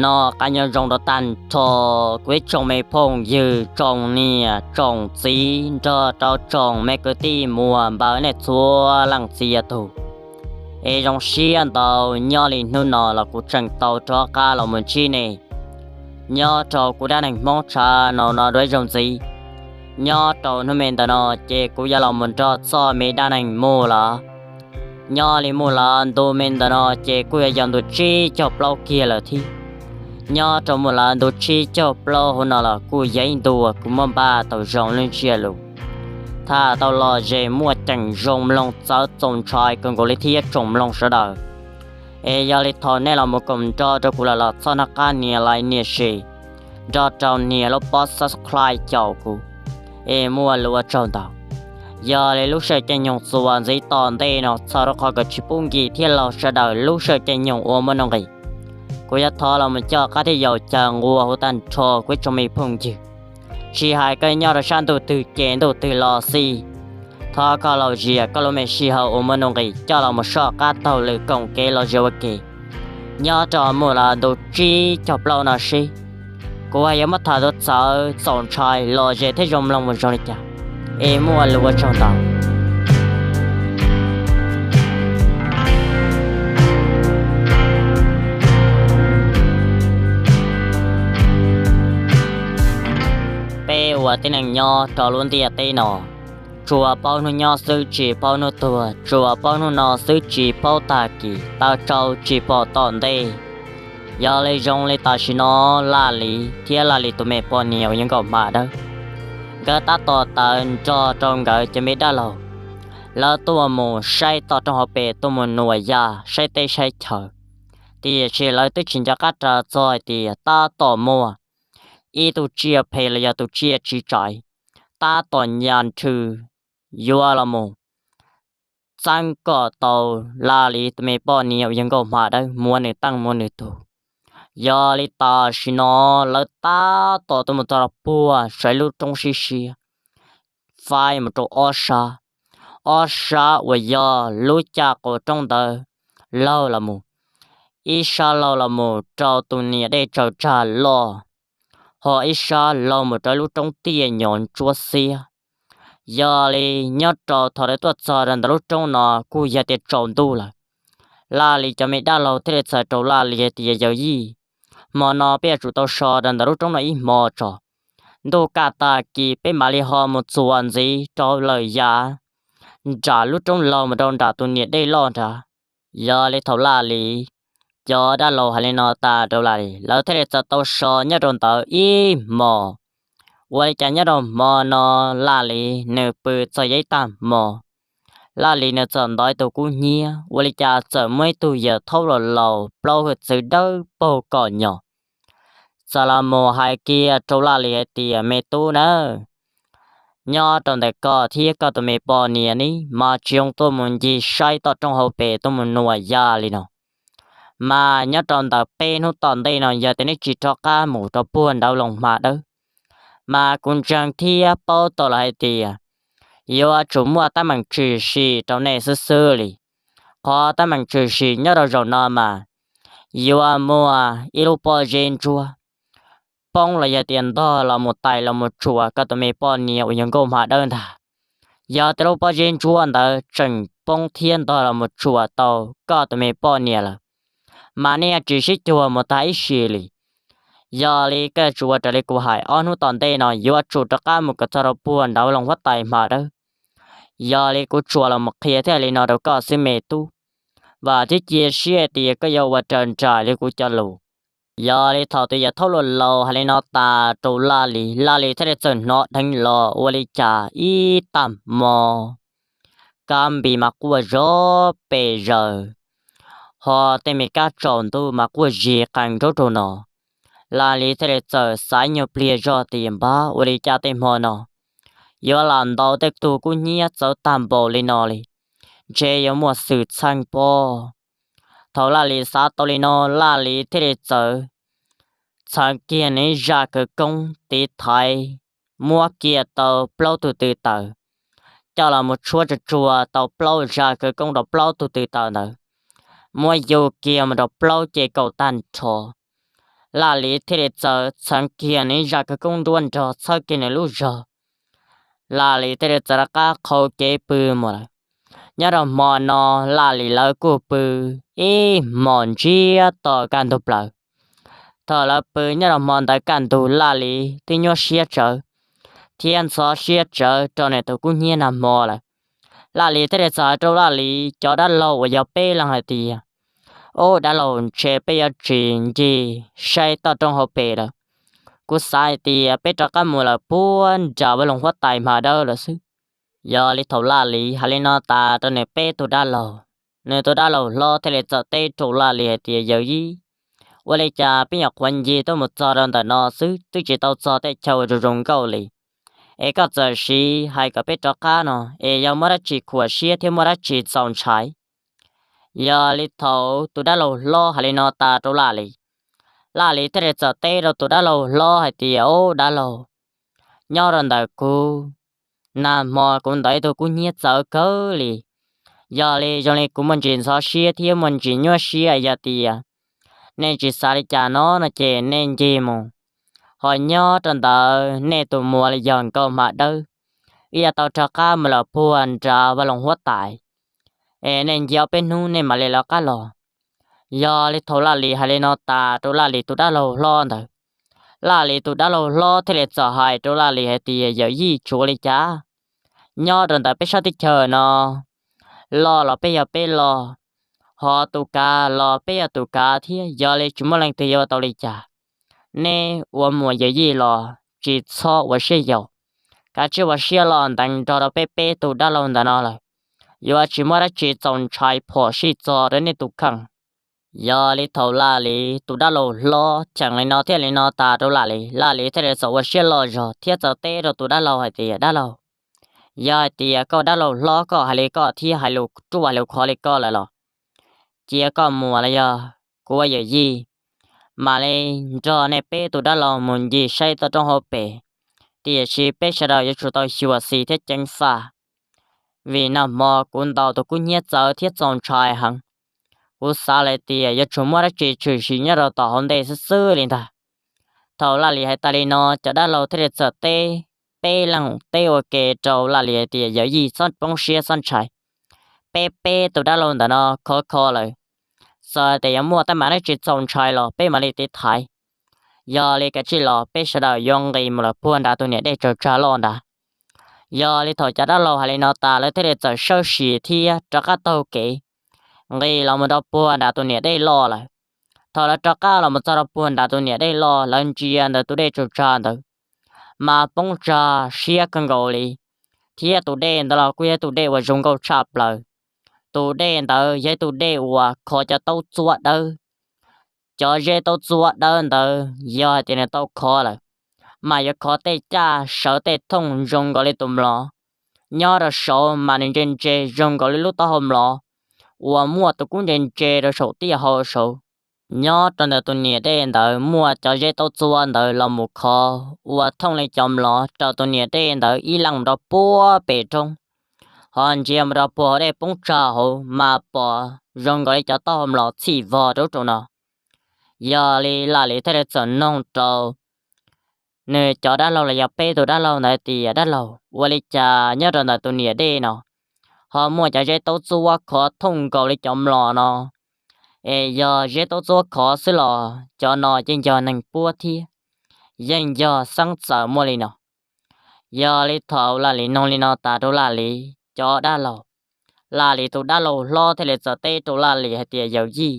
No qab nyob zoo rau tag nrho kuv ib tsoom me phooj ywg, tsoom niam tsoom txiv nrog rau tsoom me kwv tij muam npawg nej txhua leej txhia tus. Es zoo siab ntau, nyob li hnub no los kuv tseem tau rov qab los mus ntsib nej nyob rau kuv dab neeg Hmoob tshav no no dua ib zaug ntxiv. Nyob rau hnub me ntawm no ces kuv yuav los mus nrog txoj me dab neeg mus lawm. Nyob li mus lawm ntu me ntawm no ces kuj yuav yog ntu tsib caug plaub kiag lawm thiab. Nyob rau mus lawm ntu tsib caug plaub hauv no los kuj yog ib ntu uas kuv muab npaj tau zoo lub ntsiab lus, tham tau lom zem, muaj ceem zoo mloog, txawv txaus ntshai kawg nkaus li thiab tsoom mloog sawv daws. Es yog li thaum nej los mus koom nrog rau kuv lawm los txhob nco qab nias like nias share, nrog rau nias lub pob subscribe caum kuv, es muaj lus ua tsaug ntau. Yog li lub sij hawm caij nyoog txuas ntxiv tom ntej no txog rau qhov kom tsis pub nkim thiab laug sawv daws lub sij hawm caij nyoog ua muaj nuj nqis, kuv yuav thov los mus coj qab thiab yaus caw nqua huv tag nrho kuv ib tsoom me phooj ywg, tsis hais koj nyob rau sab ntuj twg ces ntuj twg los xij, thov koj laus zias koj lub me sij hawm uas muaj nuj nqis coj los mus soj qab taug lwm koom kev los zem ua ke. Nyob rau mus lawm ntu tsib caug plaub no seb kuv haj yuav muab tham tau txawv txaus ntshai lom zem thiab zoo mloog mus zoo li cas. Es muaj lus ua tsaug ntau. Peb ua tib neeg nyob rau lub ntiaj teb no, tsuas paub hnub nyob xwb tsis paub hnub tuag, tsuas paub hnub no xwb tsis paub tag kis, taw tsau tsis pom tom ntej. Yog li zoo li tam sim no Laj Lis thiab Laj Lis tus me poj niam uas yog Nkauj Hma Dawb, nkawd tab tom tawm nrog rau nkawd cov me dab laug, lawv tuaj mus saib toj roob hauv pes, tuaj mus nuam yaj saib teb saib chaw. Tiam sis lawv twb tsis nco qab ras txog hais tias tab tom muaj ib tug tsiaj phem los yog tus tsiaj tsiv tsaiv tab tom nyas nrhw yuav los mus txeeb kom tau Laj Lis tus me poj niam uas yog Nkauj Hma Dawb muab nws teej muab nws tug. Yog li tam sim no lawv tab tom tuaj mus txog rau puag saum lub roob siab siab, faib mus rau ob sab. Ob sab uas yog lub caj qaum roob ntawd laug los mus, ib sab laug los mus rau tus niam dej tsaws tsag loj, ho ib sab laug mus rau lub roob tiaj nyom ntsuab xiab. Yog li nyob rau thaum lawv tuaj txog rau ntawm lub roob no kuj yog tias tsaus ntuj lawm. Laj Lis cov me dab laug thiaj li txhais rau Laj Lis hais tias, yawm yij, hmo no peb yuav tsum tau so rau ntawm lub roob no ib hmo tso. Ntuj kaj tag kis peb mam li ho mus txuas ntxiv rau lawm yav nram lub roob laug mus rau nram tus niam dej loj nrad. Yog li thaum Laj Lis cov dab laug hais li no tas rau Laj Lis, lawv thiaj li txawm tau so nyob rau ntawd ib hmos. Ua li cas nyob rau hmo no Laj Lis nws pw txog ib tag hmo, Laj Lis nws txawm ntov tus kub hnyiab, ua li cas txawm muaj ib tug yawm thaub laus laus plaub hwj txwv dawb paug kom nyom txawm los mus hais kiag rau Laj Lis hais tias, me tub nawb, nyob rau ntawm koj thiab koj tus me poj niam ne mas tsis zoo tuaj mus ncig saib toj roob hauv pes tuaj mus nuam yaj li no. Mas nyob rau ntawm peb hnub tom ntej no yog tias nej tsis rov qab mus rau puag nraud Loos Hma Dawb, mas kuv ntseeg thiab paub tau lawm hais tias yuav tsum muaj teeb meem tshwm sim rau nej xwb xwb li. Qhov teeb meem tshwm sim nyob rau zaum no mas yuav muaj ib lub pob zeb ntsuab poob los yog tias ntog los mus tais los mus tsuam koj tus me poj niam uas yog Nkauj Hma Dawb ntag. Yog tias lub pob zeb ntsuab ntawd tseem poob thiab ntog los mus tsuam tau koj tus me poj niam lawm, mas nej yuav tsis sib cuag mus tag ib sim li. Yog li koj yuav tsum ua raws li kuv hais, ob hnub tom ntej no yuav tsum rov qab mus kom txog rau puag nraud Loos Huab Tais Hma Dawb. Yog li kuv tsuas los mus qhia thiaj li no rau koj xwb me tub, vam thiab cia siab tias koj yuav ua raws nraim li kuv cov lus. Yog li thaum tus yawm thaub laus laus hais li no tas rau Laj Lis, Laj Lis thiaj li txawm hnov dheev los ua li cas ib tag hmo kab npis mas quaj zov pes zaws, ho tej me kab tsaus ntuj mas quaj zig qees nraub rau no. Laj Lis thiaj li txawm xav nyuag pliag zog tias, npab, ua li cas tej hmo no yuav lam ntaus tej tug kub hnyiab txawv tag npaum li no li, ntshe yuav muaj xwm txheej pob. Thaum Laj Lis xav tau li no, Laj Lis thiaj li txawm txheev kiag nws zaj khawv koob tiv thaiv, muab kiag tau plaub tug tw taws, coj los mus tshuab tsuag tsuag tau plaub zaj khawv koob rau plaub tug tw taws ntawd, muab yug kiag mus rau plaub ce kaum tag nrho. Laj Lis thiaj li txawm txheev kiag nws ib zaj khawv koob nruab nrog txhawb kiag nws lub zog. Laj Lis thiaj li txawm rov qab qhau kev pw mus lawm. Nyob rau hmo no, Laj Lis lawv kuj pw ib hmos ntsiab to kaj ntug plaws. Thaum lawv pw nyob rau hmo ntawd kaj ntug, Laj Lis twb nyuaj siab tsawv thiab ntxhov siab tsawv rau nws tus kub hnyiab nag hmo lawm. Laj Lis thiaj li txawm hais rau Laj Lis cov dab laug uas yog peb leeg hais tias, Ub, dab laug, ntshe peb yuav tsis ncig saib toj roob hauv pes lawm. Kuv xav hais tias peb rov qab mus lawm puag nram vaj loog huab tais hma dawb lawm xwb. Yog li thaum Laj Lis hais li no tas rau nws peb tus dab laug, nws tus dab laug hlob thiaj li txawm teb rau Laj Lis hais tias, Yawm yij, ua li cas peb nyuam qhuav ncig tuaj mus txog rau ntawm no xwb twb tsis tau txog tej chaw uas zoo zoo nkauj li, es koj txawm siv hais kom peb rov qab no, es yog muaj dab tsi khuam siab thiab muaj dab tsi txaus ntshai? Yog li thaum tus dab laug hlob hais li no tas rau Laj Lis, Laj Lis thiaj li txawm teb rau tus dab laug hlob hais tias, Ub, dab laug, nyob rau ntawm kuv, nag hmo kuv ntawm ib tug kub hnyiab txawv kawg li. Yog li zoo li kuv muaj ntsis ntxhov siab thiab muaj ntsis nyuaj siab. Yog tias nej tsis xav li cas no no ces nej ncig mus, ho nyob rau ntawm nej tus muam los yog nkauj hma dawb, wb yuav tau rov qab mus lawm puag nram vaj loog huab tais, es nej ncig ob peb hnub nej mam li lawv qab los. Yog li thaum Laj Lis hais li no tas rau Laj Lis tus dab laug hlob ntawd, Laj Lis tus dab laug hlob thiaj li txawm hais rau Laj Lis hais tias, Yawm yij, tsis ua li cas, nyob rau ntawm peb sab teb chaws no, loj los peb yog peb loj, ho tus kav los peb yog tus kav thiab, yog li tsis muaj leej twg yuav ua tau li cas. Nej ua muam yawm yij los tsis txhob ua siab yaus, kav tsij ua siab loj ntev nrog rau peb peb tug dab laug ntawm no lawm, yuav tsis muaj dab tsi txaus ntshai phom sij txog rau nej tus kheej. Yog li thaum Laj Lis tus dab laug hlob cheem li no thiab li no tas rau Laj Lis, Laj Lis thiaj li txawm ua siab loj zog thiab txawm teb rau tus dab laug hais tias, Dab laug, yog hais tias koj dab laug hlob koj hais li koj thiab hais lus ruaj hais lus khov li koj lawm los, cia koj muam los yog kuv ua yawm yij mam li nrog nej peb tus dab laug mus ncig saib toj roob hauv pes, tiam sis peb sawv daws yuav tsum tau xyuam xim thiab ceev faj, vim nag hmo kuv ntaus tus kub hnyiab txawv thiab txaus ntshai heev. Kuv xav lawm tias yuav tsum muaj dab tsi tshwm sim nyob rau tom hauv ntej xwb xwb li ntag. Thaum Laj Lis hais tas li no, cov dab laug thiaj li txawm teb, peb leeg teb ua ke rau Laj Lis hais tias, Yawm yij, txhob poob siab txhob ntshai, peb peb tus dab laug ntawm no khov kho lawm, txawm tias yuav muaj teeb meem dab tsi txaus ntshai los peb mam li tiv thaiv. Yog li kav tsij los, peb sawv daws yuav nqis mus lawm puag nram tus niam dej tsaws tsag loj nrad. Yog li thaum cov dab laug hais li no tas, lawv thiaj li txawm sawb sim thiab rov qab taug kev nqis los mus rau puag nram tus niam dej loj lawm. Thaum lawv rov qab los mus txog rau puag nram tus niam dej loj, lawv ntsia ntawm tus dej tsaws tsag ntawd mas poob tsag siab kawg nkaus li, thiab tus dej ntawd los kuj yog tus dej uas zoo nkauj tshaj plaws. Tus dej ntawd yog ib tug dej uas khov cov taub txuab dawb. Cov zeb taub txuab dawb ntawd yog hais tias nws tau khov lawm, mas yuav khov tej caj sawv tej thooj zoo nkaus li tus mlov. Nyob rau saud mas nws ntse ntse zoo nkaus li lub taub hau mlov uas muaj tus kub ntse ntse rau saum tiaj hau saud. Nyob rau ntawm tus niam dej ntawd muaj cov zeb taub txuab ntawd los mus khov ua thooj li cov mlov rau tus niam dej ntawd ib leej mus rau puag pem roob, ho ntsia mus rau puag hauv dej poob tsag hauv mas pom zoo nkaus li cov taub hau mlov txhij vog rau ub rau no. Yog li Laj Lis thiaj li txawm noog rau nws cov dab laug los yog peb tus dab laug ntawd tias, Dab laug, ua li cas nyob rau ntawm tus niam dej no ho muaj cov zeb taub txuab khov thooj nkaus li cov mlom no? Es yog zeb taub txuab khov xwb los cov no yeej yog neeg puab thiab, yeej yog xeeb txawm muaj li no. Yog li thaum Laj Lis noog li no tas rau Laj Lis cov dab laug, Laj Lis tus dab laug hlob thiaj li txawm teb rau Laj Lis hais tias, Yawm yij,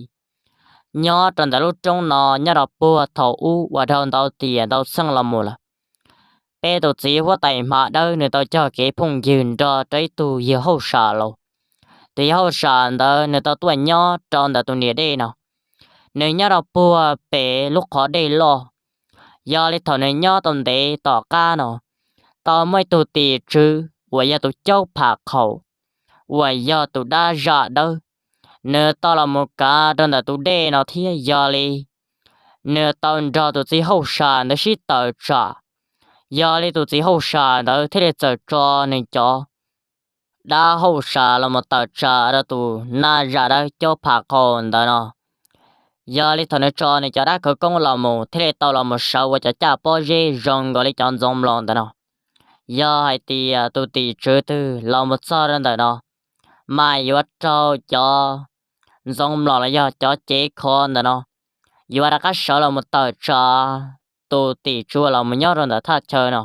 nyob rau ntawm lub roob no nyob rau puag thaum ub uas dhau ntau tiam ntau xyoo los mus lawm, peb tus txiv huab tais hma dawb nws tau cog kev phooj ywg nrog rau ib tug yawg hauj sam laus. Tus yawg hauj sam ntawd nws tau tuaj nyob rau ntawm tus niam dej no, nws nyob rau puag pem lub qhov dej loj. Yog li thaum nws nyob tau ntev tom qab no, tau muaj ib tug tim tswv uas yog tus caub pham qhaum uas yog tus dab zam dawb, nws tau los mus kav rau ntawm tus dej no thiab. Yog li nws tau nrog tus txiv hauj sam ntawd sib tawm tsam. Yog li tus txiv hauj sam ntawd thiaj li txawm tso nws cov dab hauj sam los mus tawm tsam rau tus nab zam dawb caub pham qhaum ntawd no. Yog li thaum nws tso nws cov dab khawv koob los mus thiaj li tau los mus sawv ua cov caj pob zeb zoo nkaus li cov ntxoov mlom ntawm no. Yog hais tias tus tim tswv twg los mus txog rau ntawm no, mas yuav raug cov ntxoov mlom los yog cov cev khov ntawm no yuav rov qab sawv los mus tawm tsam tus tim tswv los mus nyob rau ntawm thaj chaw no.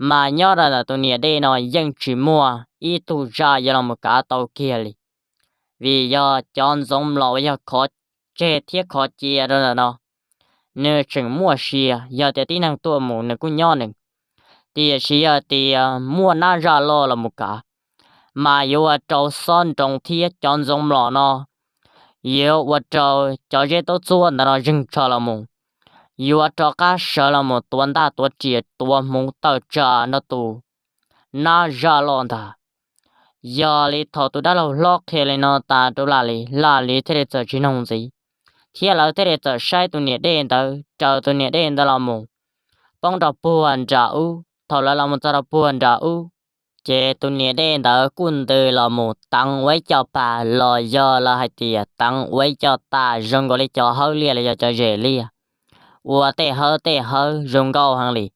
Mas nyob rau ntawm tus niam dej no yeej tsis muaj ib tug zaj yuav los mus kav tau kiag li, vim yog cov ntxoov mlom uas yog khov tseg thiab khov cia rau ntawm no, nws tseem muaj sia. Yog tias tib neeg tuaj mus nws kuj nyob nws, tiam sis yog tias muaj nab zaj loj los mus kav, mas yuav ua rau xob nroos thiab cov ntxoov mlom no yuav ua rau cov zeb taub txuab ntawm no zeeg tshaj los mus, yuav rov qab sawv los mus tuav ntaj tuav riam tuav hmuv tawm tsam nrog tus nab zaj loj ntag. Yog li thaum tus dab laug hlob qhia li no tas rau Laj Lis, Laj Lis thiaj li txawm tsis noog ntxiv, thiab lawv thiaj li txawm saib tus niam dej ntawd, raws tus niam dej ntawd los mus poob rau puag nram ub. Thaum lawv los mus txog rau puag nram ub, ces tus niam dej ntawd kuj ntws los mus teev ua ib co pas los yog lawv hais tias teev ua ib co tas zoo nkaus li cov hawb liaj los yog cov zes liaj, ua tej hawb tej hawb zoo nkauj heev li.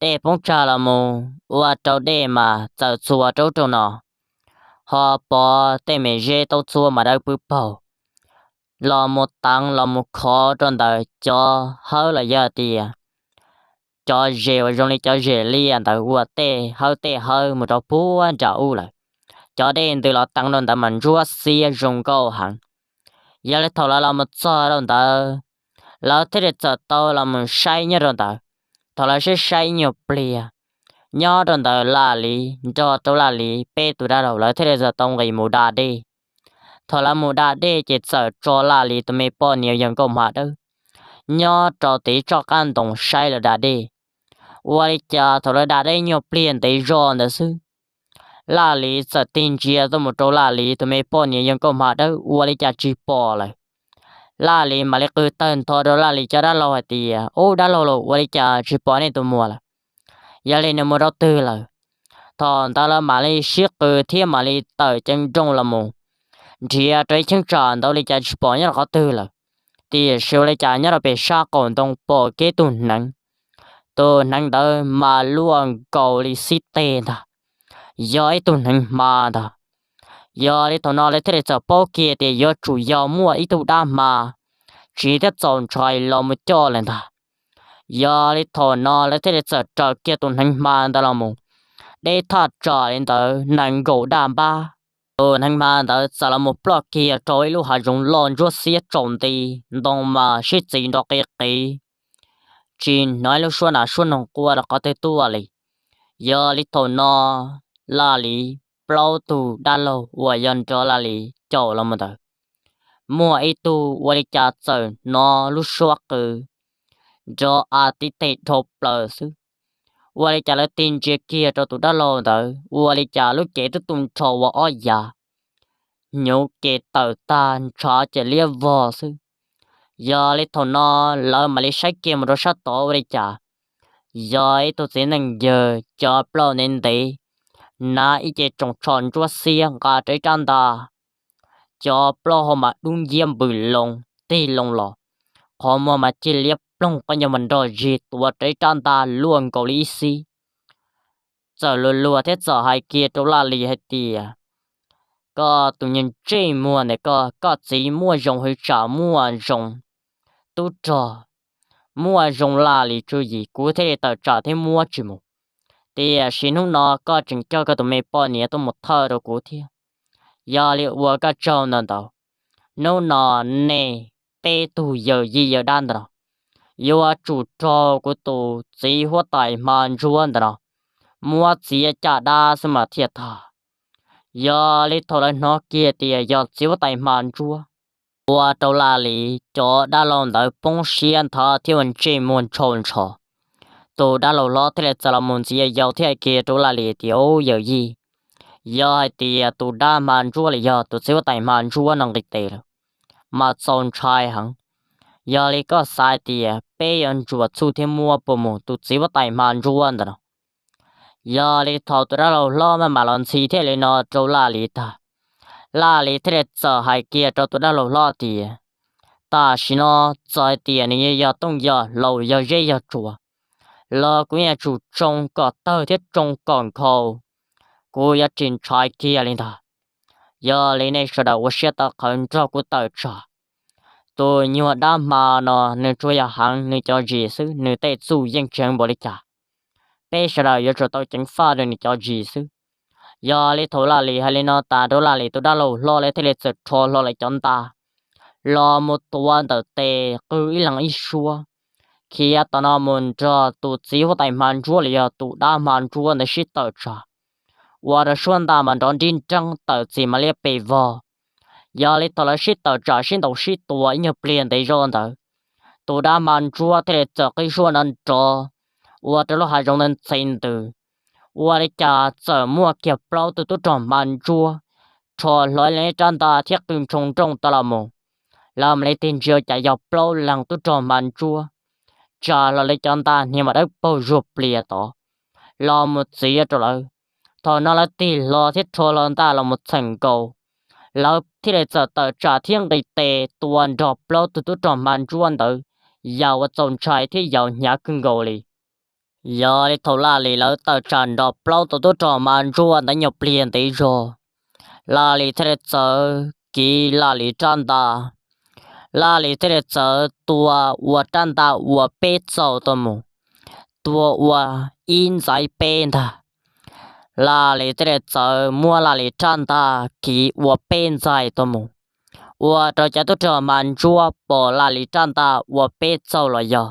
Dej poob tsag los mus ua rau dej mas txawm txuas rau ub rau no, ho pov tej me zeb taub txuab mas dawb pwb paug, los mus teev los mus khov rau ntawm cov hawb los yog tias cov zes uas zoo li cov zes liaj ntawd ua tej hawb tej hawb mus rau puag nram ub lawm. Cov dej ntws los teev rau ntawd mas ntsuab xiab zoo nkauj heev. Yog li thaum lawv los mus txog rau ntawd, lawv thiaj li txawm tau los mus saib nyob rau ntawd. Thaum lawv saib saib ib nyuag pliag, nyob rau ntawd Laj Lis nrog rau Laj Lis peb tus dab laug lawv thiaj li txawm tau nqis mus da dej. Thaum lawv mus da dej ces txawm tso Laj Lis tus me poj niam yawg Nkauj Hma Dawb nyob rau tid toj qab ntoo saib lawv da dej. Ua li cas thaum lawv da dej nyuag pliag ntev zog ntawd xwb, Laj Lis txawm tig ntsia tuaj mus rau Laj Lis tus me poj niam yawg Nkauj Hma Dawb ua li cas tsis pom lawm. Laj Lis mam li qw tawg ntho rau Laj Lis cov dab laug hais tias, Ub, dab laug los ua li cas tsis pom nej tus muam lawm? Yog li nws mus rau twg lawm? Thaum ntawd lawv mam li sib qw thiab mam li tawm ceev nrooj los mus nrhiav rau ib cheeb tsam ntawd li cas tsis pom nyob rau qhov twg lawm. Tiam sis ua li cas nyob rau pem sab qaum ntoo pom kiag ib tug hneev. Tus hneev ntawd mas luaj nkaus li xib teg ntag, yog ib tug hneev hma ntag. Yog li thaum no lawv thiaj li txawm paub kiag tias yuav tsum yog muaj ib tug dab hma tsiv thiab txaus ntshai los mus coj lawm ntag. Yog li thaum no lawv thiaj li txawm raws kiag tus hneev hma ntawd los mus deb thaj tsam li ntawd nees nkaum daj npab. Tus hneev hma ntawd txawm los mus ploj kiag rau ib lub hav zoov loj ntsuab xiab tsaus nti, ntoo mas sib txiv nrov qis qis, tsis hnov ib lub suab nas suab noog quaj rau qhov twg tuaj li. Yog li thaum no Laj Lis plaub tug dab laug uas yog nrog Laj Lis caum los mus ntawd, muaj ib tug ua li cas txawm hnov lub suab qw nrov a tib teg dhau plaws xwb. Ua li cas lawv tig ntsia kiag rau tus dab laug ntawd ua li cas lub cev twb tu nrho ua ob yav, hnyuv ces tawm tag ntshav ces liab vog xwb. Yog li thaum no lawv mam li saib kiag mus rau sab tod ua li cas yog ib tug txiv neej yawg cov plaub ntev ntev, hnav ib ce tsoos tsho ntsuab xiab nqa rau ib rab ntaj, cov plaub hau mas dub nciab npws loo tig loo los, qhov muag mas cia liab ploog qab ncaug mas nrog zig tuav rau ib rab ntaj luaj nkaus li ib xib. Txawm luag luag thiab txawm hais kiag rau Laj Lis hais tias, Koj tus niag ntsej muag ntawm koj, koj txiv muaj zoo hwv tsam muaj zoo tub rog, muaj zoo Laj Lis tswv yim, kuv thiaj li tawm tsam thiab muab tsis mus. Tiam sis hnub no koj tseem coj koj tus me poj niam tuaj mus thawj rau kuv thiab. Yog li ua koj tsaug ntau ntau. Hnub no nej peb tug yawm yij yawm dab ntawm no yuav tsum raug kuv tus txiv huab tais hma ntsuab ntawm no muab txiav caj dab xwb mas thiaj tag. Yog li thaum lawv hnov kiag tias yog txiv huab tais hma ntsuab, ua rau Laj Lis cov dab laug ntawd poob siab nthav thiab ua ntsej muag ntshau ntsho. Tus dab laug hlob thiaj li txawm los mus ntxiv yau thiab hais kiag rau Laj Lis tias, Ub, yawm yij, yog hais tias tus dab hma ntsuab los yog tus txiv huab tais hma ntsuab no nqis tes lawm mas txaus ntshai heev. Yog li koj xav hais tias peb yuav ntsuas txuj thiab muab puas mus tus txiv huab tais hma ntsuab ntawm no? Yog li thaum tus dab laug hlob maj mam los ntxhi thiaj li no rau Laj Lis tag, Laj Lis thiaj li txawm hais kiag rau tus dab laug hlob tias, tam sim no txawm hais tias nws yog tooj yog hlau yog zeb yog tsua los kuv yuav tsum tsoo kom tawg thiab tsoo kom nkhaus, kuv yuav tsis ntshai kiag li ntag. Yog li nej sawv daws ua siab tawv qhawv nrog kuv tawm tsam. Tus nyuag dab hma no nws tsuas yog heev nws cov zis xwb, nws tej txuj yeej tsis heev npaum li cas. Peb sawv daws yuav tsum tau ceev faj rau nws cov zis xwb. Yog li thaum Laj Lis hais li no tas rau Laj Lis tus dab laug hlob lawv thiaj li txawm rho hlo lawv cov ntaj los mus tuav ntawm tes qw ib leeg ib suab, khiav tom no mus nrog tus txiv huab tais hma ntsuab los yog tus dab hma ntsuab ntawd sib tawm tsam. Ua rau suab ntaj mas nrov nrib nreeb tawm txim mas liab pes vog. Yog li thaum lawv sib tawm tsam sib ntaus sib tua ib nyuag pliag ntev zog ntawd, tus dab hma ntsuab thiaj li txawm qib suab nrov nrov, ua rau lub hav zoov ntawd ntxhe ntws. Ua li cas txawm muaj kiag plaub tug tub rog hma ntsuab rho hlo ib rab ntaj thiab qw ntshoo nrooj tau los mus. Lawv mam li tig ntsia cas yog plaub leeg tub rog hma ntsuab tsa hlo lawv cov ntaj hniav mas dawb paug zuag plias tod los mus txiav rau lawv. Thaum no lawv tig hlo thiab rho hlo ntaj los mus txheem nkaus, lawv thiaj li txawm tawm tsam thiab nqis tes tua nrog plaub tug tub rog hma ntsuab ntawd, yam uas txaus ntshai thiab yam hnyav kawg nkaus li. Yog li thaum Laj Lis lawv tawm tsam nrog plaub tug tub rog hma ntsuab ntawd nyuag pliag ntev zog, Laj Lis thiaj li txawm kiv Laj Lis rab ntaj. Laj Lis thiaj li txawm tua ua rab ntaj ua peb txaus tuaj mus, tua ua ib ntxais peb ntag. Laj Lis thiaj li txawm muab Laj Lis rab ntaj kiv ua peb ntxais tuaj mus, ua rau cov tub rog hma ntsuab pom Laj Lis rab ntaj ua peb txaus los yog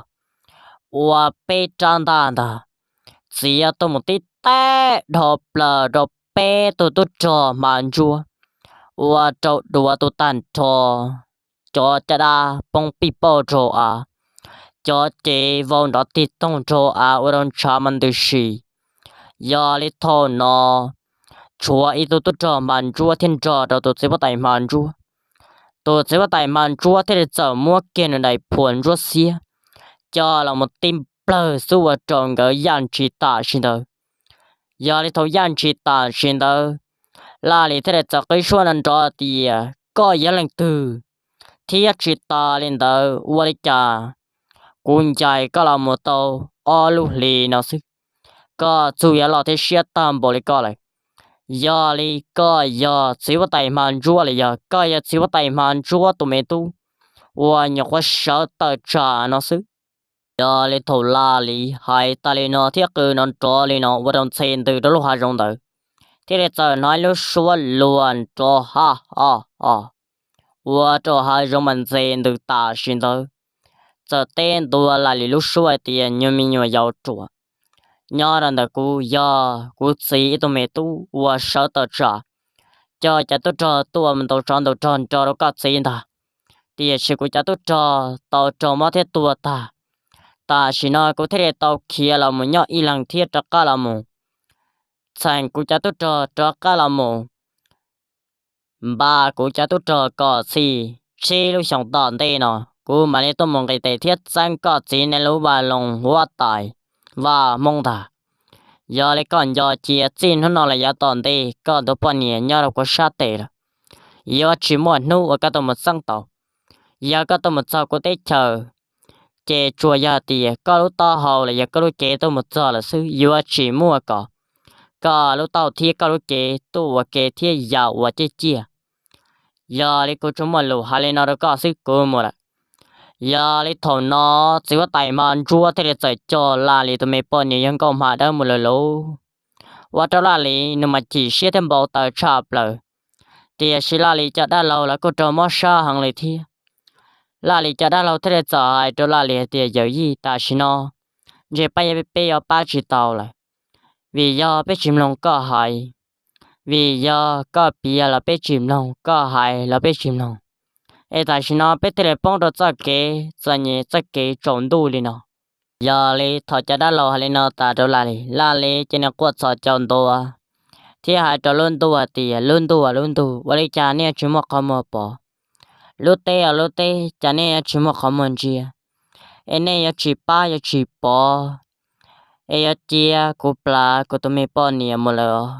ua peb rab ntaj ntag, txiav tuaj mus tib teg dhau plaws rau peb tug tub rog hma ntsuab, ua rau duav tus tag nrho, cov caj dab poob pij pauj rau av, cov cev vau nrov tig toog rau av ua rau ntshav mas ntws si. Yog li thaum no tshuav ib tug tub rog hma ntsuab thiab nrog rau tus txiv huab tais hma ntsuab. Tus txiv huab tais hma ntsuab thiaj li txawm muab kiag nws daim phuam ntsuab xiab coj los mus tib nplawg xwb ua rau nkawd yaj ntshis tam sim ntawd. Yog li thaum yaj ntshis tam sim ntawd, Laj Lis thiaj li txawm qib suab nrov nrov tias, Koj yog leej twg? Thiab tsis tas li ntawd ua li cas kuv ncaim koj los mus tau ob lub hlis no xwb, koj txuj yuav loj thiab siab tag npaum li koj lawm? Yog li koj yog txiv huab tais hma ntsuab los yog koj yog txiv huab tais hma ntsuab tus me tub uas nyuam qhuav sawv tawm tsam no xwb? Yog li thaum Laj Lis hais tas li no thiab qw nrov nrov li no ua rau ntxhe ntws rau lub hav zoov ntawd, thiaj li txawm hnov ib lub suab luag nrov ha ha ha, ua rau hav zoov mas ntxhe ntws tam sim ntawd. Txawm teb ntua Laj Lis lub suab hais tias, Nyuag me nyuam yaus ruam, nyob rau ntawm kuv yog kuv txiv ib tug me tub uas sawv tawm tsam coj cov tub rog tuaj mus ntaus tsov ntaus rog nrog rau koj txiv ntag. Tiam sis kuv cov tub rog tau raug mob thiab tuag tag. Tam sim no kuv thiaj li tau khiav los mus nyob ib leeg thiab rov qab los mus txheem kuv cov tub rog rov qab los mus npaj kuv cov tub rog kom txhij tsib lub xyoos tom ntej no kuv mam li tuaj mus nqis tes thiab txeeb koj txiv nej lub vaj loog huab tais vaj hmoob ntag. Yog li koj nco cia txij hnub no los yav tom ntej koj tus poj niam nyob rau kuv sab tes lawm, yuav tsis muaj hnub uas koj tuaj mus txeeb tau. Yog koj tuaj mus txog kuv teb chaws, ces tsuas yog tias koj lub taub hau los yog koj lub cev tuaj mus txog lawm xwb, yuav tsis muaj kom koj lub taub hau thiab koj lub cev tuaj ua ke thiab yam uas ciaj ciaj. Yog li kuv tsuas muaj lus hais li no rau koj xwb, kuv mus lawm. Yog li thaum no txiv huab tais hma ntsuab thiaj li txawm coj Laj Lis tus me poj niam yog nkauj hma dawb mus lawm lauj. Ua rau Laj Lis nws mas chim siab thiab npau taws tshaj plaws. Tiam sis Laj Lis cov dab laug lawv kuj raug mob sab heev li thiab. Laj Lis cov dab laug thiaj li txawm hais rau Laj Lis hais tias, Yawm yij, tam sim no ntshe peb, peb yuav pab tsis tau lawm, vim yog peb tsis mloog koj hais, vim yog koj piav los peb tsis mloog, koj hais los peb tsis mloog, es tam sim no peb thiaj li poob rau txoj kev txom nyem, txoj kev tsaus ntuj li no. Yog li thaum cov dab laug hais li no tas rau Laj Lis, Laj Lis ces nws quaj txhos caug ntua thiab hais rau lub ntuj hais tias, Lub ntuj, lub ntuj, ua li cas nej yuav tsis muaj qhov muag pov? Lub teb, lub teb, cas nej yuav tsis muaj qhov muag ntsia? Es nej yuav tsis pab yuav tsis pov, es yuav cia kuv plam kuv tus me poj niam mus lawm os.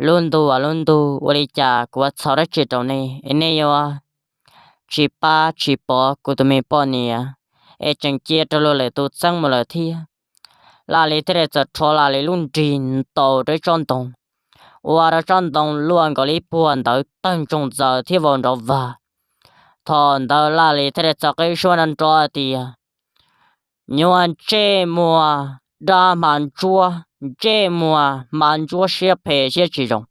Lub ntuj, lub ntuj, ua li cas kuv yuav txhos dab tsi rau nej es nej yuav tsis pab tsis pov kuv tus me poj niam, es tseem cia rau luag lwm tus txeeb mus lawm thiab. Laj Lis thiaj li txawm rho Laj Lis lub nrig ntaus rau ib tsob ntoo, ua rau tsob ntoo luaj nkaus li ib puag ntawd tawg ntsoog ntxaws thiab vau nrov vag. Thaum ntawd Laj Lis thiaj li txawm qw suab nrov nrov tias, Nyuag ntsej muag dab hma ntsuab, ntsej muag hma ntsuab siab phem siab tsis zoo,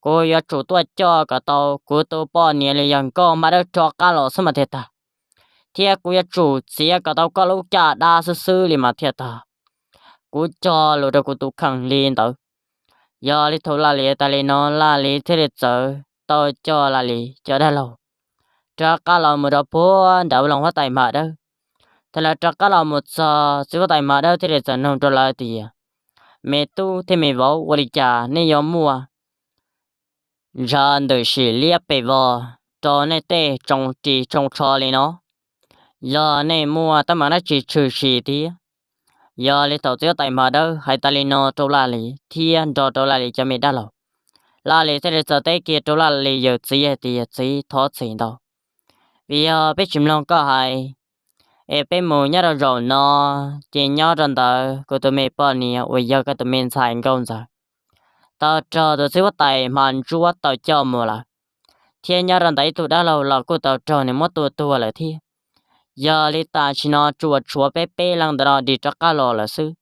kuv yuav tsum tuaj coj kom tau kuv tus poj niam li yog nkauj hma dawb rov qab los xwb mas thiaj tag, thiab kuv yuav tsum txiav kom tau koj lub caj dab xwb xwb li mas thiaj tag. Kuv cog lus rau kuv tus kheej li ntawd. Yog li thaum Laj Lis tas li no, Laj Lis thiaj li txawm tau coj Laj Lis cov dab laug rov qab los mus rau puag nram vaj loog huab tais hma dawb. Thaum lawv rov qab los mus txog, txiv huab tais hma dawb thiaj li txawm nug rau lawv tias, Me tub thiab me vauv, ua li cas nej yuav muaj ntsa ntws sim liab pes vog rau nej tej tsoo ris tsoo tsho li no? Yog nej muaj teeb meem dab tsi tshwm sim thiab? Yog li thaum txiv huab tais hma dawb hais tas li no rau Laj Lis thiab nrog rau Laj Lis cov me dab laug, Laj Lis thiaj li txawm teb kiag rau Laj Lis yawm txiv hais tias, Txiv, thov txim ntau, vim yog peb tsis mloog koj hais, es peb mus nyob rau zaum no, ces nyob rau ntawd kuv tus me poj niam uas yog koj tus me ntxhais nkauj ntxawm tau raug tus txiv huab tais hma ntsuab tau coj mus lawm, thiab nyob rau ntawd ib tug dab laug los kuj tau raug nws muab tua tuag lawm thiab. Yog li tam sim no tsuas tshuav peb peb leeg ntawm no dim rov qab los lawm xwb.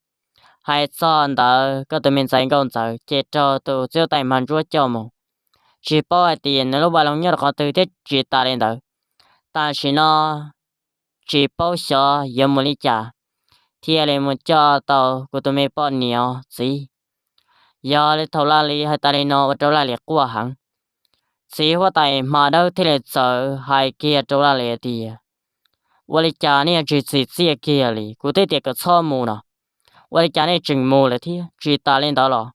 Hais txog ntawd koj tus me ntxhais nkauj ntxawm ces raug tus txiv huab tais hma ntsuab coj mus, tsis paub hais tias nws lub vaj loog nyob rau qhov twg thiab tsis tas li ntawd, tam sim no tsis paub xyov yuav mus li cas thiaj li mus coj tau kuv tus me poj niam txiv. Yog li thaum Laj Lis hais tas li no ua rau Laj Lis quaj heev. Txiv huab tais hma dawb thiaj li txawm hais kiag rau Laj Lis tias, Ua li cas nej yuav tsis txim txiaj kiag li? Kuv twb tias kom txhob mus no, ua li cas nej tseem mus lawm thiab? Tsis tas li ntawd los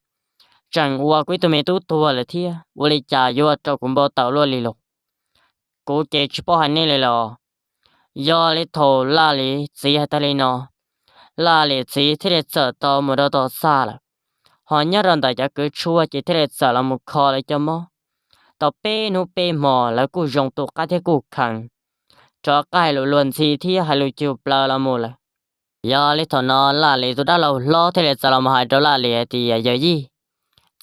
tseem ua kuv ib tug me tub tuag lawm thiab, ua li cas yuav ua rau kuv npau taws luaj li los? Kuv ces tsis paub hais nej li los. Yog li thaum Laj Lis txiv hais tas li no, Laj Lis txiv thiaj li txawm tau mus rau tom txaj lawm. Ho nyob rau ntawm cov kwv tshuaj ces thiaj li txawm los mus kho lawv cov mob. Tau peb hnub peb hmos lawv kuj zoo tu qab thiab kuj kheev, rov qab hais lus luag ntxhi thiab hais lus cug plaws los mus lawm. Yog li thaum no Laj Lis tus dab laug hlob thiaj li txawm los mus hais rau Laj Lis hais tias, Yawm yij,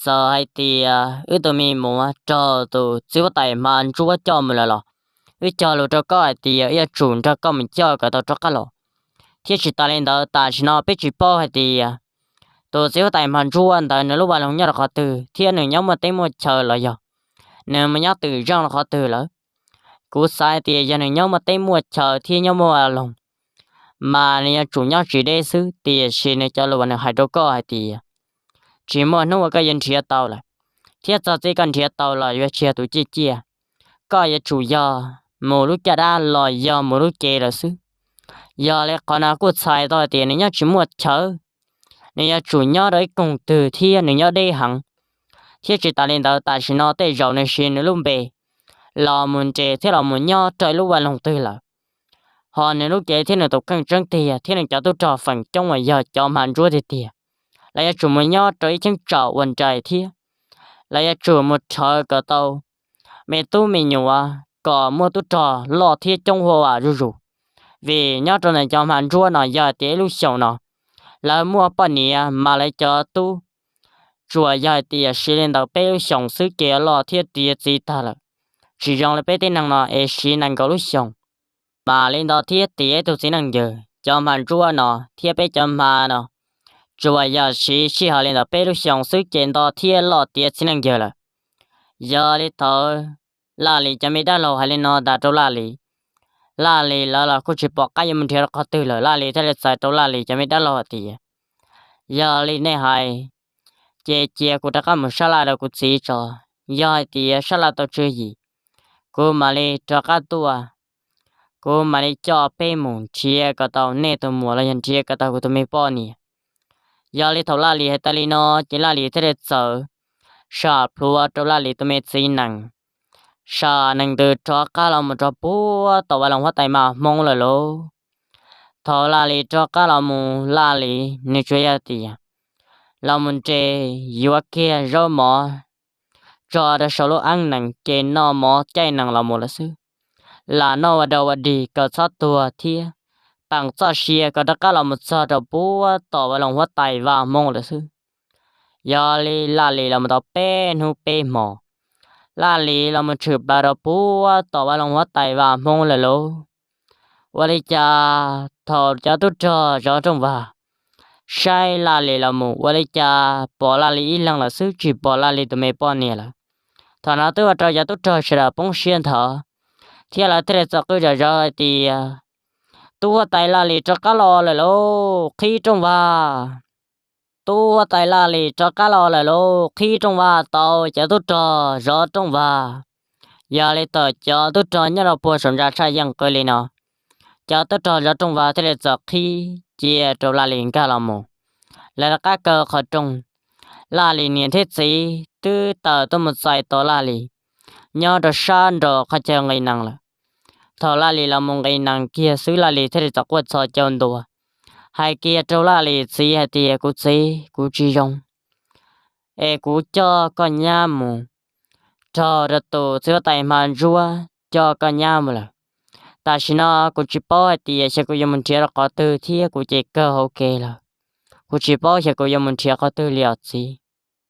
txawm hais tias wb tus me muam raug tus txiv huab tais hma ntsuab coj mus lawm los wb cog lus rau koj hais tias wb yuav tsum nrog koj mus coj kom tau rov qab los. Thiab tsis tas li ntawd tam sim no peb tsis paub hais tias tus txiv huab tais hma ntsuab ntawd nws lub vaj loog nyob rau qhov twg thiab nws nyob muaj teb muaj chaw los yog nws mus nyob twm zeej rau qhov twg lawm. Kuv xav hais tias yog nws nyob muaj teb muaj chaw thiab nyob muaj vaj loog mas nws yuav tsum nyob tsis deb xwb, tiam sis nws cov lus uas nws hais rau koj hais tias tsis muaj hnub uas koj yuav nrhiav tau lawm, thiab txog txij koj nrhiav tau los yuav tsis yog tus ciaj ciaj. Koj yuav tsum yog mus lub caj dab los yog mus lub cev lawm xwb. Yog li qhov no kuj txhais tau hais tias nws nyob tsis muaj chaw, nws yuav tsum nyob rau ib koog twg thiab nws nyob deb heev. Thiab tsis tas li ntawd tam sim no tej zaum nws siv nws lub npe los mus nres thiab los mus nyob rau ib lub vaj loog twg lawm. Ho nws lub cev thiab nws tus kheej tseeb tiag thiab nws cov tub rog feem coob uas yog cov hma ntsuab tiag tiag, lawv yuav tsum mus nyob rau ib cheeb tsam uas nraim thiab lawv yuav tsum mus rhawv kom tau me tub me nyuam kom muaj tub rog loj thiab coob huam zuj zus. Vim nyob rau ntawm cov hma ntsuab no yog hais tias ib lub xyoos no lawv muaj poj niam mas lawv cov tub tsuas yog hais tias siv li ntawm peb lub xyoos xwb ces loj thiab tiav txiv tag lawm. Tsis zoo li peb tib neeg no es siv nees nkaum lub xyoos mam li nto thiab tiav ib tug txiv neej ywg. Cov hma ntsuab no thiab peb cov hma no tsuas yog siv sij hawm li ntawm peb lub xyoos xwb ces nto thiab loj tiav txiv neej ywg lawm. Yog li thaum Laj Lis cov me dab laug hais li no tas rau Laj Lis, Laj Lis lawv los kuj tsis pom qab yuav mus nrhiav rau qhov twg lawm, Laj Lis thiaj li txais rau Laj Lis cov me dab laug hais tias, Yog li nej hais, ces cia kuv rov qab mus sab laj rau kuv txiv tso. Yog hais tias sab laj tau tswv yim, kuv mam li rov qab tuaj, kuv mam li coj peb mus nrhiav kom tau nej tus muam los yog nrhiav kom tau kuv tus me poj niam. Yog li thaum Laj Lis hais tas li no, ces Laj Lis thiaj li txawm sam plhuav rau Laj Lis tus me txiv nees, sam nees ntws rov qab los mus rau puag tom vaj loog huab tais Maj Hmoob lawm lauj. Thaum Laj Lis rov qab los mus, Laj Lis nws tsuas yog tias los mus nres yuav kiag zaub mov tso rau saum lub eeb nees ces noj mov caij nees los mus lawm xwb. lam noj ua dog ua dig kom txhob tuag thiab peem txoj sia kom rov qab los mus txog rau puag tom vaj loog huab tais Vaj Hmoob lawm xwb. Yog li Laj Lis los mus tau peb hnub peb hmo, Laj Lis los mus tshwm plaws rau puag tom vaj loog huab tais Vaj Hmoob lawm lauj. Ua li cas thaum cov tub rog zov rooj vag saib Laj Lis los mus, ua li cas pom Laj Lis ib leeg lawm xwb, tsis pom Laj Lis tus me poj niam lawm. Thaum no twb ua rau cov tub rog sawv daws poob siab nthav, thiab lawv thiaj li txawm qw zom zaws hais tias, Tub huab tais Laj Lis rov qab los lawm lauj, qhib rooj vag! Tub huab tais Laj Lis rov qab los lawm lauj, qhib rooj vag tau! Cov tub rog zov rooj vag. Yog li thaum cov tub rog nyob rau puag saum ntsa tshaj yeej qw li no, cov tub rog zov rooj vag thiaj li txawm qhib cia rau Laj Lis nkag los mus. Lawv rov qab kaw qhov rooj, Laj Lis niam thiab txiv twb tawm tuaj mus txais tos Laj Lis nyob rau sab nraum qhov chaw nqis nees lawm. Thaum Laj Lis los mus nqis nees kiag xwb, Laj Lis thiaj li txawm quaj txhos caug ntua, hais kiag rau Laj Lis txiv hais tias, Kuv txiv, kuv tsis zoo, es kuv coj koj nyab mus, raug rau tus txiv huab tais Hma Ntsuab coj koj nyab mus lawm. Tam sim no kuv tsis paub hais tias xyov kuv yuav mus nrhiav rau qhov twg thiab kuv ces kawg hauv kev lawm. Kuv tsis paub xyov kuv yuav mus nrhiav qhov twg li os txiv.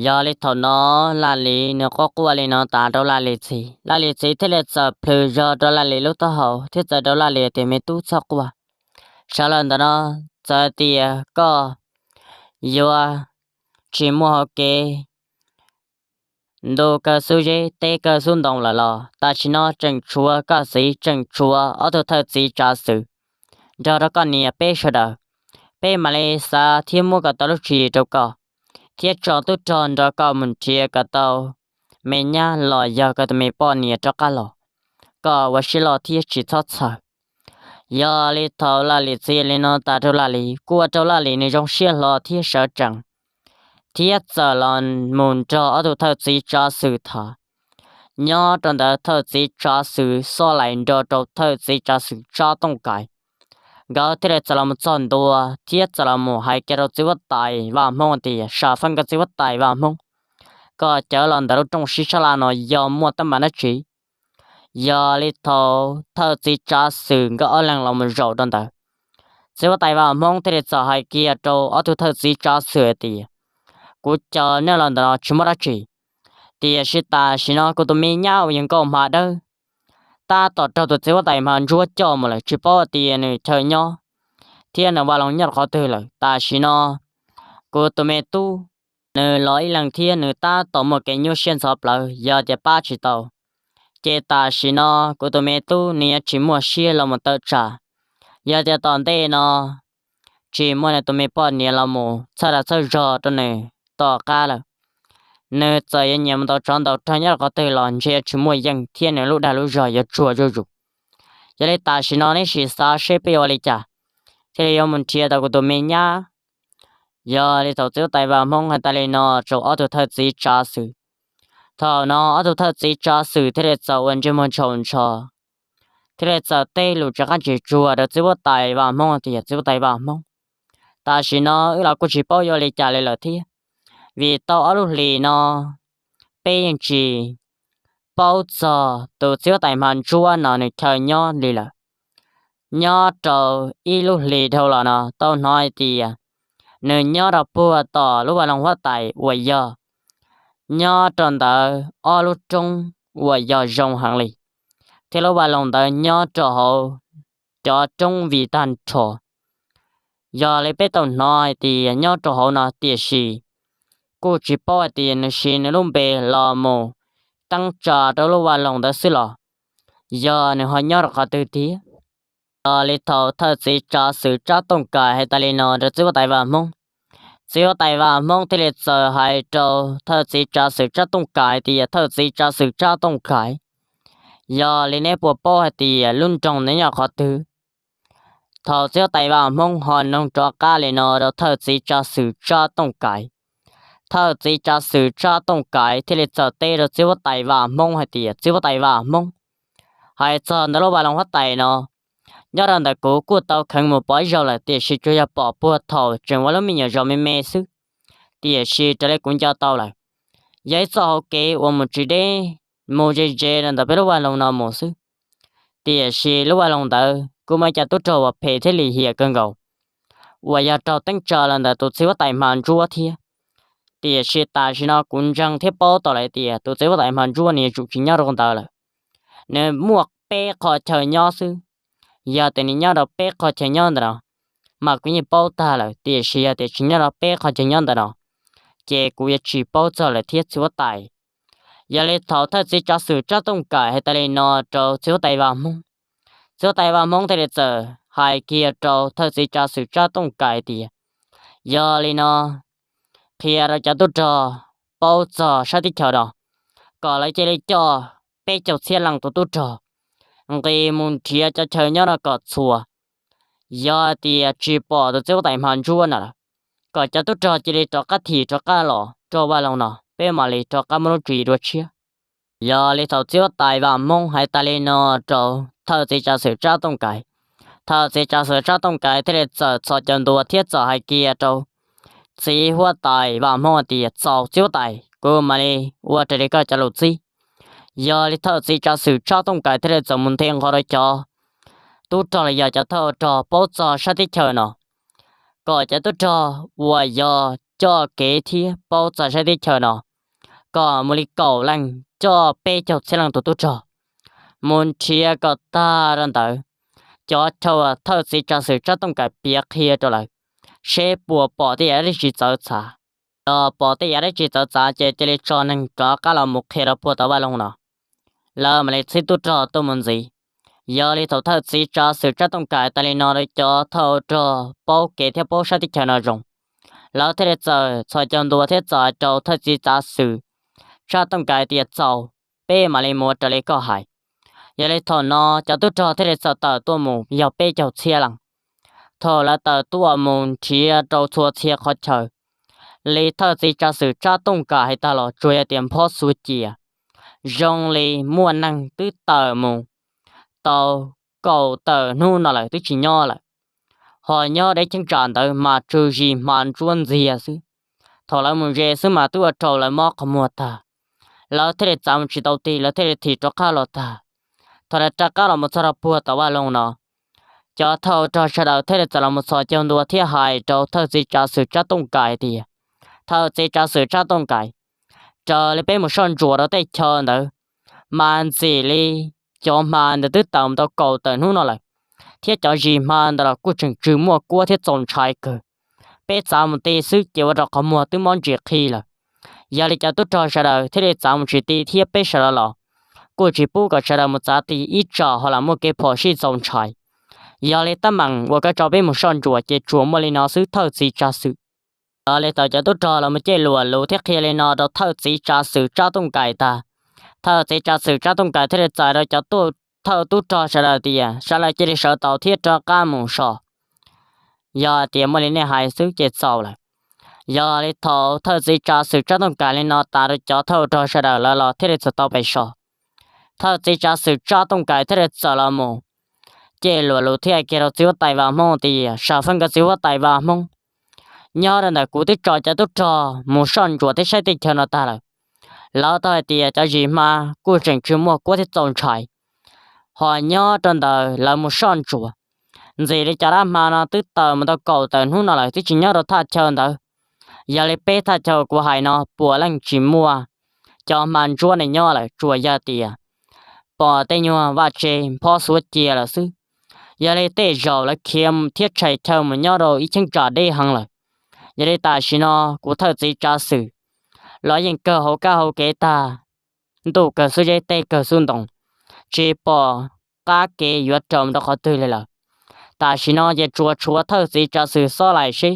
Yog li thaum no Laj Lis nws quaj quaj li no tas rau Laj Lis txiv, Laj Lis txiv thiaj li txawm plhws zog rau Laj Lis lub taub hau thiab txawm rau Laj Lis tias, Me tub, txhob quaj. Sawv los ntawm no, txawm tias koj yuav tsis muaj hauv kev ntu kaw xub zeb, teb kaw xub ntoo lawm los tam sim no tseem tshuav koj txiv, tseem tshuav ob tug thawj txiv tsav xwm nrog rau koj niam peb sawv daws. Peb mam li xav thiab muab kom tau lub tswv yim rau koj, thiab tso tub rog nrog koj mus nrhiav kom tau me nyab los yog koj tus me poj niam rov qab los, kom ua siab loj thiab tsis txhob txhawj. Yog li thaum Laj Lis txiv li no tas rau Laj Lis, kuj ua rau Laj Lis nws zoo siab hlo thiab sawv tsees, thiab txawm los mus nrog ob tug thawj txiv tsav xwm tham. Nyob rau ntawd thawj txiv tsav xwm Xoj Lais nrog rau thawj txiv tsav xwm Tsab Tooj Kais, nkawd thiaj li txawm los mus txog ntua thiab txawm los mus hais kiag rau txiv huab tais Vaj Hmoob tias, Sam feej koj txiv huab tais Vaj Hmoob, koj cawv los ntawm lub rooj sib sab laj no yog muaj teeb meem dab tsi? Yog li thaum thawj txiv tsav xwm nkawd ob leeg los mus zaum rau ntawd, txiv huab tais Vaj Hmoob thiaj li txawm hais kiag rau ob tug thawj txiv tsav xwm hais tias, Kuv cawv nej los ntawm no tsis muaj dab tsi, tiam sis tam sim no kuv tus me nyab uas yog Nkauj Hma Dawb tab tom raug tus txiv huab tais Hma Ntsuab coj mus lawm, tsis paub tias nws chaw nyob thiab nws vaj loog nyob rau qhov twg lawm. Tam sim no kuv tus me tub nws los ib leeg thiab nws tab tom muaj kev nyuaj siab ntxhov plawv, yog tias pab tsis tau ces tam sim no kuv tus me tub nws yuav tsis muaj siab los mus tawm tsam. Yog tias tom ntej no tsis muaj nws tus me poj niam los mus txhawb dag txhawb zog rau nws tom qab lawm, nws txawm yuav nyiam mus ntaus tsov ntaus rog nyob rau qhov twg los ntshe yuav tsis muaj yeej thiab nws lub dag lub zog yuav tsuag zuj zus. Yog li tam sim no neb sim xav seb peb yuav ua li cas thiaj li yuav mus nrhiav tau kuv tus me nyab. Yog li thaum txiv huab tais Vaj Hmoob hais tas li no rau ob tug thawj txiv tsav xwm, thaum no ob tug thawj txiv tsav xwm thiaj li txawm ua ntsej muag ntshau ntsho, thiaj li txawm teb lus tsis qab tsis tsuag rau txiv huab tais Vaj Hmoob tias, Txiv huab tais Vaj Hmoob, tam sim no wb los kuj tsis paub yuav ua li cas li lawm thiab, vim tau ob lub hlis no peb yeej tsis paub txog tus txiv huab tais Hma Ntsuab no nws chaw nyob li lawm. Nyob rau ib lub hlis dhau los no tau hnov hais tias nws nyob rau puag tom lub vaj loog huab tais uas yog nyob rau ntawd ob lub roob uas yog zoo heev li, thiab lub vaj loog ntawd nyob rau hauv cov roob vij tag nrho. Yog li peb tau hnov hais tias nyob rau hauv no, tiam sis kuj tsis paub hais tias nws siv nws lub npe los mus teeb tsa rau lub vaj loog ntawd xwb los yog nws ho nyob rau qhov twg tiag. Yog li thaum thawj txiv tsav xwm Tsab Tooj Kais hais tas li no rau txiv huab tais Vaj Hmoob, txiv huab tais Vaj Hmoob thiaj li txawm hais rau thawj txiv tsav xwm Tsab Tooj Kais tias, Thawj txiv tsav xwm Tsab Tooj Kais, yog li neb puas paub hais tias lub nroog ntawd nyob qhov twg? Thaum txiv huab tais Vaj Hmoob ho noog rov qab li no rau thawj txiv tsav xwm Tsab Tooj Kais, thawj txiv tsav xwm Tsab Tooj Kais thiaj li txawm teb rau txiv huab tais Vaj Hmoob hais tias, Txiv huab tais Vaj Hmoob, hais txog ntawm lub vaj loog huab tais no, nyob rau ntawm kuv kuj tau kheev mus pom ib zaug lawm, tiam sis tsuas yog pom puag thaum tseem ua lub me nyuam zos me me xwb, tiam sis raws li kuv nco tau lawm, yog ib txoj hauv kev uas mus tsis deb, mus ze ze rau ntawm peb lub vaj loog no mus xwb. Tiam sis lub vaj loog ntawd kuj muaj ib co tub rog uas phem thiab lim hiam kawg nkaus uas yog raug teeb tsa los ntawm tus txiv huab tais hma ntsuab thiab. Tiam sis tam sim no kuv ntseeg thiab paub tau lawm tias tus txiv huab tais hma ntsuab nws yuav tsum tsis nyob rau ntawd lawm. Nws muaj peb qhov chaw nyob xwb. Yog tias nws nyob rau peb qhov chaw nyob ntawm no mas kuv yeej paub tag lawm, tiam sis yog tias tsis nyob rau peb qhov chaw nyob ntawm no ces kuv yuav tsis paub txog lawm thiab txiv huab tais. Yog li thaum thawj txiv tsav xwm Tsab Tooj Kais hais tas li no rau txiv huab tais Vaj Hmoob, txiv huab tais Vaj Hmoob thiaj li txawm hais kiag rau thawj txiv tsav xwm Tsab Tooj Kais tias, yog li no, qhia rau cov tub rog paub txog sab teb chaws no kom lawv cia li coj peb caug txhiab leej tus tub rog nqis mus nrhiav cov chaw nyob no kom txhua. Yog tias tsis pom tus txiv huab tais hma ntsuab no lawm, kom cov tub rog cia li rov qab thim rov qab los rau vaj loog no, peb mam li rov qab muaj lub tswv yim dua tshiab. Yog li thaum txiv huab tais Vaj Hmoob hais tas li no rau thawj txiv tsav xwm Tsab Tooj Kais, thawj txiv tsav xwm Tsab Tooj Kais thiaj li txawm txhos caug ntua thiab txawm hais kiag rau txiv huab tais Vaj Hmoob tias, txaus txiv huab tais, kuv mam li ua raws li koj cov lus txib. Yog li thawj txiv tsav xwm Tsab Tooj Kais thiaj li txawm mus nthe nqho rau cov tub rog los yog cov thawj rog paub txog sab teb chaws no kom cov tub rog uas yog coj kev thiab paub txog sab teb chaws no kom mus li kaum leej coj peb caug txhiab leej tus tub rog mus nrhiav kom tag rau ntawd cov chaw uas thawj txiv tsav xwm Tsab Tooj Kais piav qhia rau lawv, seb puas pom tej yam dab tsi txawv txav. Yog pom tej yam dab tsi txawv txav ces cia li tso neeg rov qab los mus qhia rau puag tom vaj loog no, lawv mam li txhib tub rog tuaj mus ntxiv. Yog li thaum thawj txiv tsav xwm Tsab Tooj Kais tas li no rau cov thawj rog paub kev thiab paub sab teb chaws no zoo, lawv thiaj li txawm txhos caug ntua thiab txawm hais rau thawj txiv tsav xwm Tsab Tooj Kais tias, txaus, peb mam li mus ua raws li koj hais. Yog li thaum no cov tub rog thiaj li txawm tawm tuaj mus yog peb caug txhiab leej. Thaum lawv tawm tuaj mus nrhiav rau txhua txhia qhov chaw, li thawj txiv tsav xwm Tsab Tooj Kais hais tag los tsuas yog tias nphob xuav cia, zoo li muaj neeg twb tawm mus tau kaum tawm hnub no lawm twb tsis nyob lawm. Ho nyob deb cheeb tsam ntawd mas tsw zis hma ntsuab ntxiag xwb. Thaum lawv mus ze xwb mas twb ua rau lawv mob qhov muag tag, lawv thiaj li txav mus tsis tau tig, lawv thiaj li thim rov qab los tag. Thaum lawv rov qab los mus txog rau puag tom vaj loog no, cov thawj rog sawv daws thiaj li txawm los mus txhos caug ntua thiab hais rau thawj txiv tsav xwm Tsab Tooj Kais tias, thawj txiv tsav xwm Tsab Tooj Kais, raws li peb mus soj ntsuam rau tej chaw ntawd mas ntxim li cov hma ntawd twb tawm mus tau kaum tawm hnub no lawm, thiab cov zis hma ntawd los kuj tseem tsw muaj kuab thiab txaus ntshai kawg. Peb txav mus tig xwb ces ua rau qhov muag twb mob ntsis qhi lawm. Yog li cov tub rog sawv daws thiaj li txav mus tsis tig thiab peb sawv daws los kuj tsis pub kom sawv daws mus txav tig ib tsam ho lam muaj kev phom sij txaus ntshai. Yog li teeb meem uas koj tso peb mus soj ntsuam ces tsuas muaj li no xwb thawj txiv tsav xwm. Yog li thaum cov tub rog los mus cem luam lus thiab qhia li no rau thawj txiv tsav xwm Tsab Tooj Kais tag, thawj txiv tsav xwm Tsab Tooj Kais thiaj li txais rau cov thawj tub rog sawv daws tias sawv daws cia li sawv tau thiab rov qab mus so. Yog tias muaj li nej hais xwb ces txaus lawm. Yog li thaum thawj txiv tsav xwm Tsab Tooj Kais li no tas rau cov thawj rog sawv daws lawv los thiaj li txawm tau pem so. Thawj txiv tsav xwm Tsab Tooj Kais thiaj li txawm los mus cem luam lus thiab hais kiag rau txiv huab tais Vaj Hmoob tias, sam feej koj txiv huab tais Vaj Hmoob, nyob rau ntawm kuv twb tso cov tub rog mus soj ntsuam thiab saib teb chaws no tag lawm. Lawv tau hais tias cov zis hma kuj tseem tsw muaj kuab thiab txaus ntshai, ho nyob rau ntawm lawv mus soj ntsuam, ntxim li cov dab hma no twb tawm mus tau kaum tawm hnub no lawm twb tsis nyob rau thaj chaw ntawd. Yog li peb thaj chaw kuv hais no puav leej tsis muaj cov hma ntsuab no nyob lawm, tsuas yog tias pom tej nyuag vaj tse nphob xuav cia lawm xwb. Yog li tej zaum lawv khiav thiab tshais chaw mus nyob rau ib cheeb tsam deb heev lawm. Yog li tam sim no kuv thawj txiv tsav xwm los yeej kawg hauv kab hauv kev tag, ntuj kawg xub zeb teb kawg xub ntoo, tsis pom qab kev yuav raws mus rau qhov twg li lawm. Tam sim no ces tsuas tshuav thawj txiv tsav xwm xob laim seb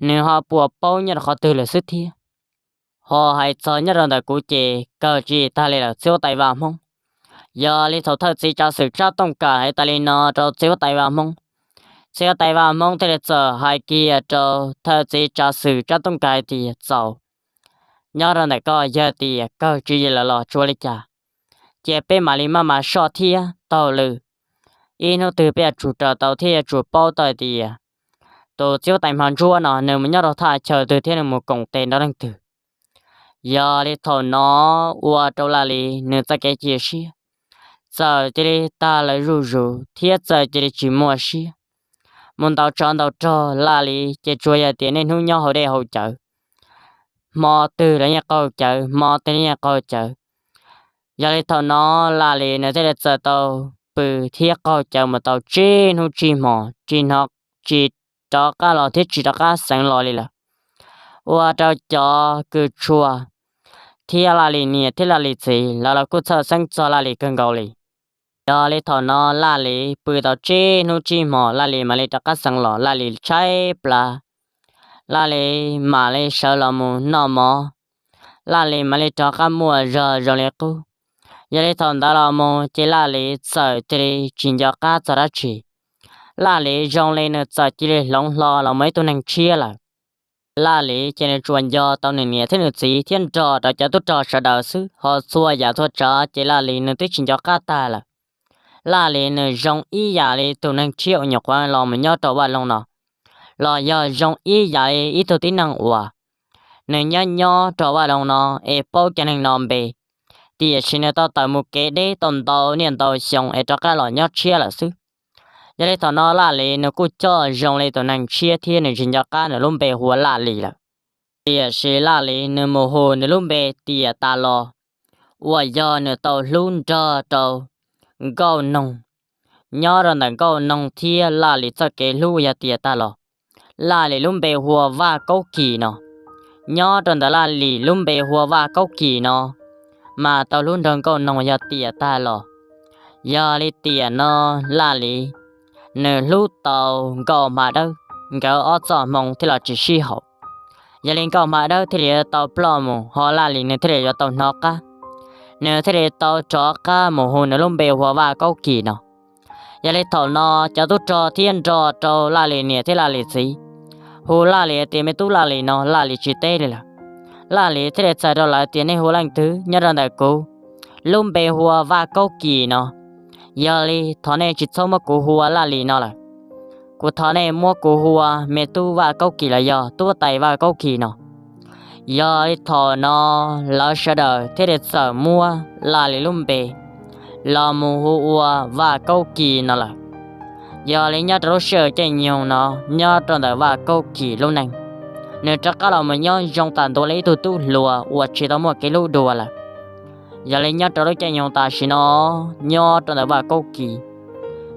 nws ho puas paub nyob rau qhov twg lawm xwb thiab. Ho hais txog nyob rau ntawm kuv ces kawg tsis tag li lawm txiv huab tais Vaj Hmoob. Yog li thaum thawj txiv tsav xwm Tsab Tooj Kais hais tas li no rau txiv huab tais Vaj Hmoob, txiv huab tais Vaj Hmoob thiaj li txawm hais kiag rau thawj txiv tsav xwm Tsab Tooj Kais hais tias, txaus, nyob rau ntawm koj, yog tias kawg tsis yeej lawm los tsuav li cas, cia peb mam li maj mam soj thiab taug lw. Ib hnub twg peb yuav tsum raws tau thiab yuav tsum paub tau hais tias tus txiv huab tais Hmoob Ntsuab no nws mus nyob rau thaj chaw twg thiab nws mus koom tes nrog leej twg. Yog li thaum no ua rau Laj Lis nws txoj kev cia siab txawm cia li tag lawv zuj zus thiab txawm cia li tsis muaj siab. Mus ntaus tsov ntaus rog Laj Lis ces tsuas yog tias niaj hnub nyob hauv dej hauv cawv, hmo twg los yeej qaug cawv, hmo twg los yeej qaug cawv. Yog li thaum no Laj Lis nws thiaj li txawm tau pw thiab qaug cawv mus tau tsib hnub tsib hmos, tsis hnov, tsis rov qab los thiab tsis rov qab xeev los li lawm. Ua rau cov kws tshuaj thiab Laj Lis niam thiab Laj Lis txiv lawv los kuj txhawj xeeb txog Laj Lis kawg nkaus li. Yog li thaum no Laj Lis pw tau tsib hnub tsib hmos Laj Lis mam li rov qab xeev los, Laj Lis tshaib plab, Laj Lis mam li sawv los mus noj mov, Laj Lis mam li rov qab muaj zog zoo li qub. Yog li thaum ntawd los mus ces Laj Lis txawm cia li tsis nco qab txog dab tsi. Laj Lis zoo li nws txawm cia li hloov hlo los mus ib tug neeg tshiab lawm. Laj Lis ces nws tsuas nco tau nws niam thiab nws txiv thiab nrog rau cov tub rog sawv daws xwb, ho txhua yam txhua tsav ces Laj Lis nws twb tsis nco qab tag lawm. Laj Lis nws zoo ib yam li tus neeg tshiab uas nyuam qhuav los mus nyob rau vaj loog no, los yog zoo ib yam li ib tug tib neeg uas nws nyob nyob rau vaj loog no es paub cov neeg no npe, tiam sis nws tau tawm mus kev deb tau ntau niaj ntau xyoo es rov qab los nyob tshiab lawm xwb. Yog li thaum no Laj Lis nws kuj coj zoo li tus neeg tshiab thiab nws tsis nco qab nws lub npe hu ua Laj Lis lawm. Tiam sis Laj Lis nws mus hu nws lub npe tiam tas los, uas yog nws tau hlub nrog rau Nkauj Noog. Nyob rau ntawm Nkauj Noog thiab Laj Lis txoj kev hlub yog tiam tas los. Laj Lis lub npe hu ua Vaj Kaub Kis no. Nyob rau ntawm Laj Lis lub npe hu ua Vaj Kaub Kis no mas tau hlub nrog Nkauj Noog yog tiam tas los. Yog li tiam no Laj Lis nws hlub tau Nkauj Hma Dawb, nkawd ob txoj hmoo thiaj los tsis sib haum. Yog li Nkauj Hma Dawb thiaj li yuav tau ploj mus, ho Laj Lis nws thiaj li yuav tau hnov qab, nws thiaj li tau rov qab mus hu nws lub npe hu ua Vaj Kaub Kis no. Yog li thaum no cov tub rog thiab nrog rau Laj Lis niam thiab Laj Lis txiv hu Laj Lis tias me tub Laj Lis no, Laj Lis tsis teb li lawm. Laj Lis thiaj li txhais rau lawv tias nej hu leej twg nyob rau ntawm kuv, lub npe hu ua Vaj Kaub Kis no. Yog li thov nej tsis txhob muab kuv hu ua Laj Lis no lawm. Kuv thov nej muab kuv hu ua me tub Vaj Kaub Kis los yog tub tais Vaj Kaub Kis no. Yog li thaum no lawv sawv daws thiaj li txawm muab Laj Lis lub npe los mus hu ua Vaj Kaub Kis no lawm. Yog li nyob rau lub sij hawm caij nyoog no, nyob rau ntawm Vaj Kaub Kis lub neej, nws rov qab los mus nyob zoo tas ntua li ib tug tub hluas uas tsis tau muaj kev hlub dua lawm. Yog li nyob rau lub caij nyoog tam sim no, nyob rau ntawm Vaj Kaub Kis,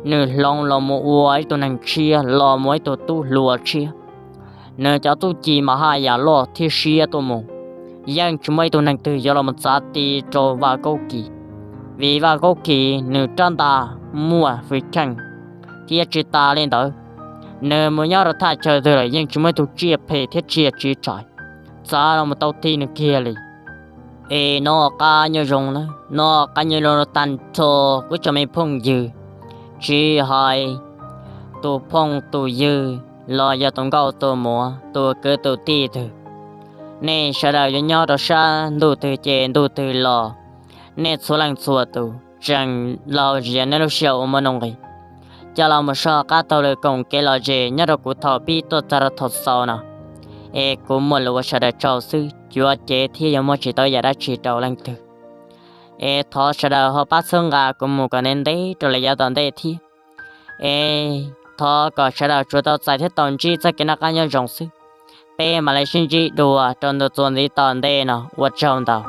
nws hloov los mus ua ib tug neeg tshiab los mus ib tug tub hluas tshiab. Nws cov txuj ci mas haj yam loj thiab siab tuaj mus, yeej tsis muaj ib tug neeg twg yuav los mus txav ti rau Vaj Kaub Kis, vim Vaj Kaub Kis nws rab ntaj muaj hwj chim, thiab tsis tas li ntawd, nws mus nyob rau thaj chaw twg los yeej tsis muaj ib tug tsiaj phem thiab tsiaj tsiv tshais txav los mus tau ti nws kiag li. Es noj qab nyob zoo na, noj qab nyob zoo tag nrho kuv cov me phooj ywg, tsis hais tus phooj tus ywg los yog tus nkauj tus muam tus kwv tus tij twg, nej sawv daws yuav nyob rau sab ntuj twg ces ntuj twg los, nej txhua leej txhua tus tseem los zias nej lub sij hawm uas muaj nuj nqis coj los mus soj qab taug lw koom kev lom zem nyob rau kuv thaum pib tuaj txog rau thaum xaus no. Es kuv muaj lus ua sawv daws tsaug xwb, yuav cev thiab yuav muaj tsis tau yam dab tsi rau leej twg. Es thov sawv daws ho pab txhawb nqa kuv mus kom ntev ntev rau lawm yav tom ntej thiab. Es thov kom sawv daws tsuas tau txais thiab tau ntsib txoj kev noj qab nyob zoo xwb. Peb mam li sib ntsib dua rau ntu txuas ntxiv tom ntej no, ua tsaug ntau.